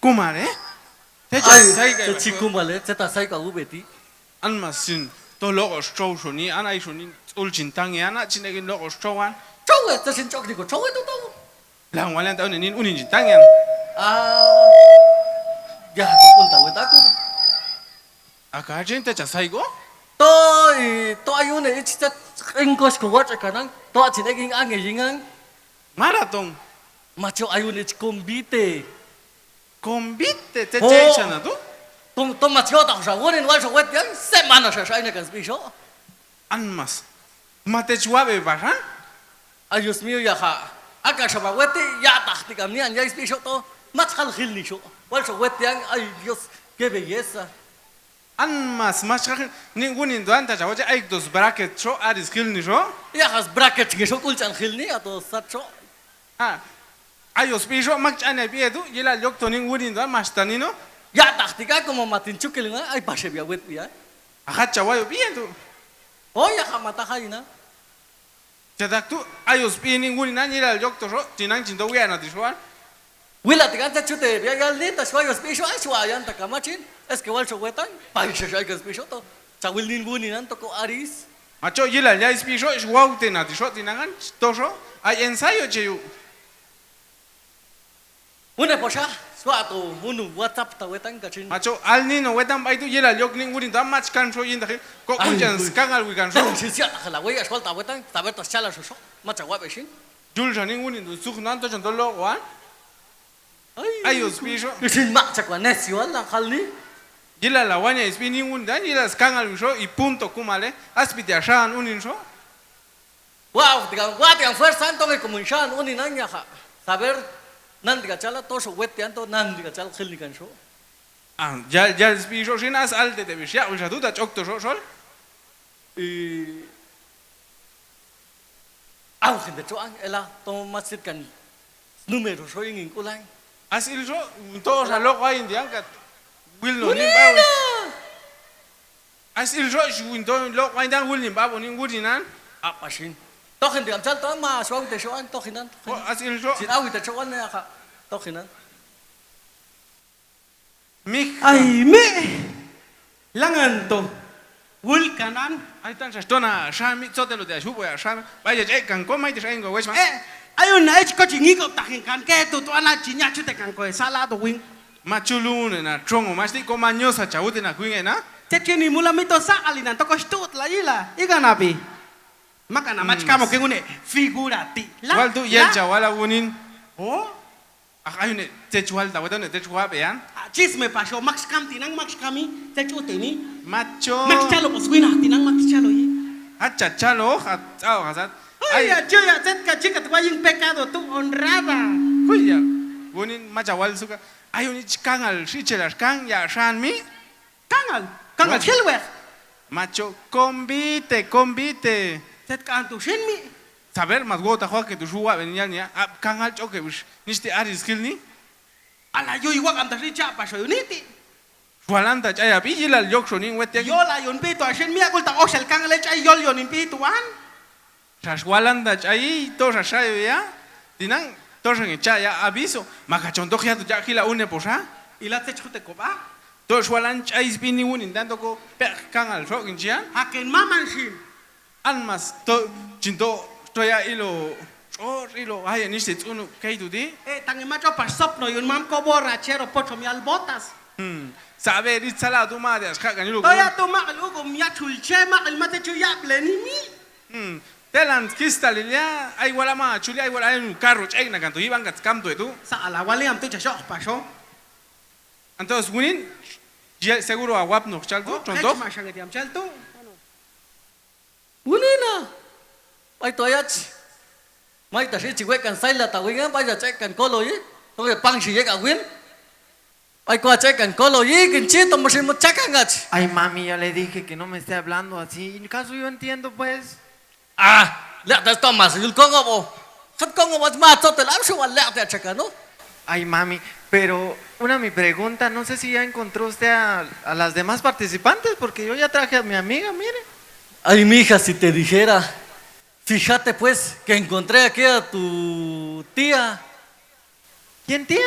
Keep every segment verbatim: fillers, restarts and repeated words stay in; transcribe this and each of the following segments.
Kumale? Te ca sai ka, cecik kumale, ceta sai ka u beti. An masin, to loko strow soni, an ai soni, ul cintang ya, na cine gin loko strowan. Cowe, te sin cok diko, cowe to tau. Lang walian tau nenin unin cintang ya. Ah, ya, to pun tau taku. Aka cin te ca sai go? To, i, to ayu ne, i cita ingkos ko wat kanang, to cine gin ange jingang. Mara tong. Maco ayu ne ci kombite. Kombite, te cei sana tu? Tom, tom macio tak sa wonin wal so wet yang, se mana sa sa ini kan spiso. An mas. Mate cua be baran? Ay, Dios mío, ya ha. Aka sa ba weti, ya tak tikam nian, ya spiso to. Mat hal hil ni so. Wal so wet yang, ay, Dios, qué belleza. An mas, mas, ning unin doan ta cawo ce, ai dos bracket so, aris hil ni so. Ya has bracket ngi so, kulcan hil ni, atau sat so. Ah, ayo spi so, mak cana pie tu, yela yok to ning unin doan, mas tani no. Ya tak tika, aku mau matin cukil nga, ai pase bia wet bia. Ahat cawa yo pie tu. Oh ya, ha mata hai na. Cetak tu, ayo spi ning unin an yela yok to so, cinang cinto wia na ti soan. Wila tikan ta cute, bia gal ni ta sua yo spi so, ai sua yan ta kama cin. Es ke wal so wetan, pai se so ai ke spi so to. Cawil nin unin an toko aris. Maco yela ya spi so, sua ute na ti so, tinangan, to so, ai ensayo ce yu. Une posha, suatu unu WhatsApp ta wetan kacin. Maco, al ni no wetan bai tu yela yok ning unin ta mach kan so yin ta ko. Ai, ujan ui. Sekangal wi kan so. Dalam sisia ta kala wei aswal ta wetan, ta wetan cala so so. Maca wa besin. Jul sa ning unin tu suk nan to contoh lo wan. Ai, ayo spi so. Isin mak cak wa nes yual la kal ni. Yela lawan ya spi ning unin dan yela sekangal wi so i punto kumale. Aspi ti asan unin so. Wah, tiga, wah, tiga first time to ngai komunsan, uni nanya ka. Saber, nan tiga cala to so wet tian to, nan tiga cala kil ni kan so. Ah, jal, jal spi so sinas al te te bisiak bisa tu ta cok to so sol. I, au gente coang ela to masjid kan. Numero so ingin kulang. Asil so, to sa loko ain diangkat. Wil no nim bau. Asil so, si win to loko ain dang wil nim bau nim wurinan. Apa sin? Tohin diam cal to ma suau te soan tohinan. Oh, asil so. Sin awi te soan ya ka. Tohinan. Mik. Ai, me. Langan to. Wul kanan. Ai tan sa stona, sa mi tsote lo te asupo ya, sa. Vaya, eh, kan ko mai te sa ingo wes ma. Eh, ayo na, eh, ko cingi ko tahin kan ke tu, tu ana cinya cute kan ko, eh, sala to wing. Machulu ne na, trongo masti ko manyo sa cau te na kuing, eh, na. Cecini mula mito sa alinan toko stut la ila. Iga napi. Maka na mach kamo ke ngune figurati. La. Wal tu yel cawala wunin. Oh. Ah, ayo ne, te cual ta, wetau ne, te cual pe yan. Ah, chisme paso, max kam tinang, max kami, te cute ni. Macho. Max calo, pos winah tinang, max calo yi. Acha calo, ha, cao hasat. Ai, ya, cuy, ya, zet ka chikat waying pekado tu honrada. Hui, ya. Wunin macha wal suka. Ayo ni cikangal, si celas kang, ya, san mi. Kangal, kangal silwer. Macho, kombite, kombite. Zet ka antu sin mi. Saber, mas gua ta hua ke tu suwa benial ni ya. Ap kangal choke bus. Nisti aris kil ni. Ala yo iwak am ta si chapa so yuniti. Sualan ta chaya pi yilal yok so ni wet yang. Yo la yun pi tu asin mi akul ta osel kangal chai yol yun pi tuan. Saswalan ta chai to sasayo ya. Tinang to sangecha ya aviso. Maka contoh ya tu jak kila une posa. Ila te chute ko ba. To swalan chai spini unin tanto ko pek kangal sok kincian. Aken maman sin. An mas to cinto to ya ilo. Chor ilo. Hai ni se tsunu kai tu di. Eh, tange macho pasop no yun mam ko borrachero pocho mial botas. Hmm. Sabe di sala tu ma de aska kan ilo. To ya tu ma lugo mia chulche ma el mate chuya bleni mi. Hmm. Telan kista lilia, ai wala ma chuli, ai wala ai un karro chek na kan tu iban kat kam tu itu. Sa ala wali am tu chasok paso. Antos gunin, dia seguro awap no chal tu, oh, contoh. Kach ma sangat yam chal tu. Gunin na. Pai tu ayach. Mai ta si chiwek kan saila ta wing, pai ta chek kan kolo yi. Tong ye pang si ye ka win. Ai, kua cek kan, kolo yi, kinci, tomo si mecak kan, gach. Ay, mami, ya le dije que no me esté hablando así. ¿Y caso yo entiendo, pues? Ah, lek te to mas, yul kongo bo. Kan kongo bo, mas to te lam suwa lek te cek kan, no? Ay, mami, pero una mi pregunta, no sé si ya encontró usted a, a las demás participantes, porque yo ya traje a mi amiga, mire. Ay, mija, si te dijera, fíjate, pues, que encontré aquí a tu tía. ¿Quién, tía?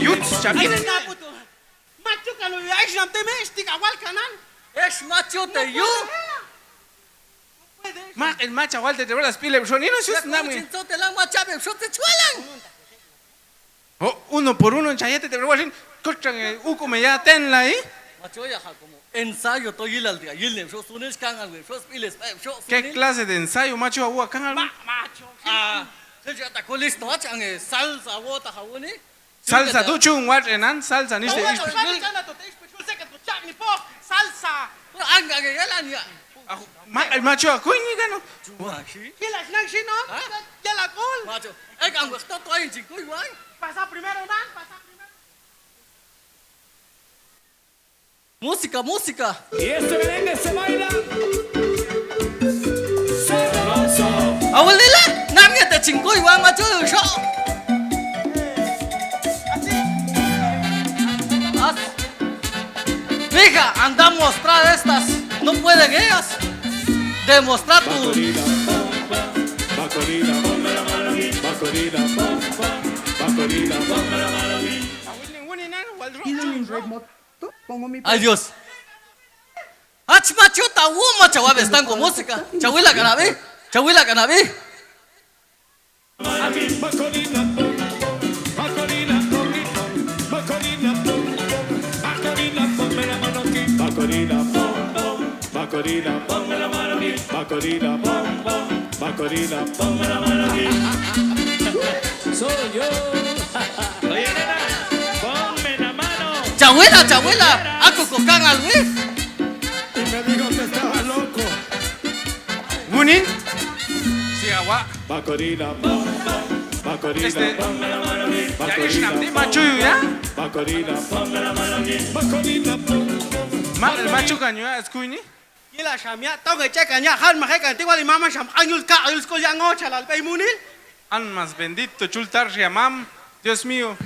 youth, chavit. Macho, kalau ya es nam teme, stick awal kanan. Es macho te yu. Mak el macho awal te te bolas pile, so ni no sus nami. Chinto te lang macha be so te chualang. Oh, uno por uno, chayete te bolas. Kochang, eh, uku me ya ten la, eh. Macho ya ha como ensayo to yilal dia, yilne so sunis kangal we, so piles, eh, so sunis. ¿Qué clase de ensayo, macho, agua kangal? Ma-, macho. Ah, se ya ta kolis to achang, eh, salsa, agua ta hawoni. Salsa tu chung, what, enan? Salsa ni se. Salsa. Ang, ang, yalan ya. Aku, ma-, el macho aku ini kan. Cuma sih. Gila, senang sih, no? Hah? Gila, cool. Macho. Eh, kamu ketok tuh aja, cingkui, wang. Pasa primero, nan, pasa primero. Música, música. Y este merengue se baila sabroso. Abuelila, nangis te chingkui, wang macho, yo. As-, mija, anda mostrar estas. No pueden ellas demostrar tu. Ay, Dios. Hach macho tawo macho wabes tanggo musika. Chawila kana bi. Chawila kana bi. Oye, nena, ponme la mano. Chawila, chawila. Aku ko kangal, wih. Y me dijo que estaba loco. Munin? Si awak. Este, ya, ya, si nanti macho yu ya. Ma, macho kan yu ya, es kuini. Gila, Syam, ya, tau nggak, cek kan, ya, kan, makanya kan, tinggal lima man, Syam, anyul, kak, anyul, sekolah, ya, ngocha, lal, pei, Munin. An mas bendito, cultar, Syam, mam. Dios mío.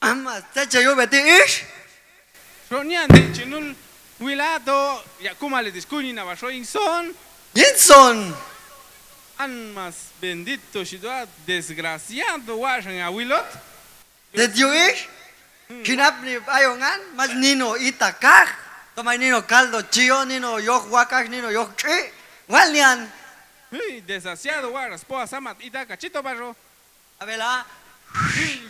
Ama, tacha yo beti ish. Ro nian di chinul wilado, ya kuma le diskuni na basho inson. Inson. An mas bendito shidoa desgraciado wa shang awilot. Did you ish? Kinap ni ayongan, mas nino ita kah? Tomai nino kaldo chio, nino yoh wakash, nino yoh chi. Wal nian. Hei, desgraciado wa raspoa samat ita kachito basho. Abela.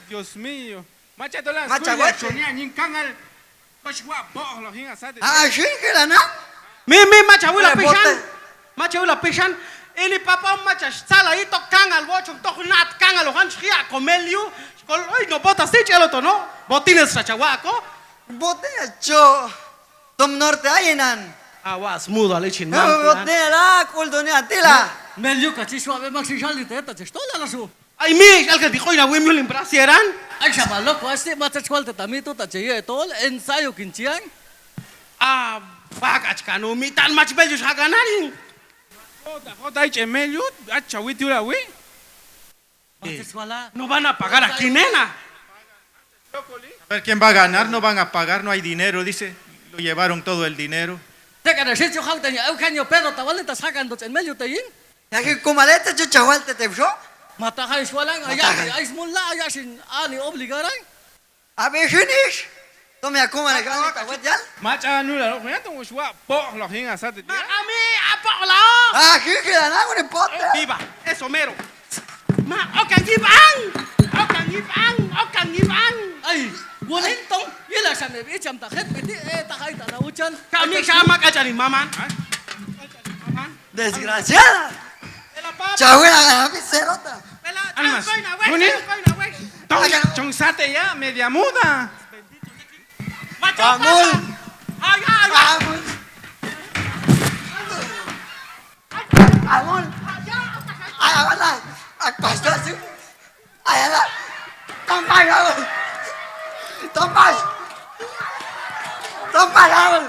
Dios mío. Macha dolan. Macha suya bote. Sonia nyin kangal. Pas gua boh lo hinga sate. Ah, shin ke lana? Mi, mi, macha wila pisan. Macha wila pisan. Ini papa macha sala ito kangal wo chung tok nat kangal lo han shia komel yu. Kol, oi, no botas ti chelo to no. Botines sa chawa ko. Bote ya cho. Tom norte ayenan. Awas mudo alichin. Bote la, kul dunia tila. Mel yu kachi suave maxi jali te ta chestola la su. Ai, mi, alga di koina wim yulim brasieran. Ai, sama loco, este, machas cual te tamitu, ta cheye tol, ensayo kincian. Ah, bagach kanu, mi tan mach bejus hagananin. Jota, jota, ai, chemel yu, acha, wi, tiura, wi. Machas cuala. No van a pagar aquí, nena. A ver, ¿quién va a ganar? No van a pagar, no hay dinero, dice. Lo llevaron todo el dinero. Te kada si chu hau tanya, eu kanyo pedo tawale ta sakan do chemel yu te yin. Yaki kumaleta chu chawal te tebso. Mata hai sualang, mata aya, hai. Ai smula, aya sin, ani obligaran. Abe finish. Tome akuma le kami ta wet yal. Macha nula lo, ya tong uswa, po lo hinga sate. Ma kami, apo lo? Ah, kiki la na, ngone pote. Viva, eso mero. Ma, okan gibang. Okan gibang, okan gibang. Ai, guo nentong. Ila same bi cham ta het beti, eh, ta hai ta na uchan. Kami sama kaca ni maman. Maman. Desgraciada. Chawe la habis serota. Almas. Kuning. Tong, chong sate ya, media muda. Bangun. Bangun. Bangun. Ay, awan lah. Ay, pastor sih. Ayalah. Tompas, Raul. Tompas. Tompas, Raul.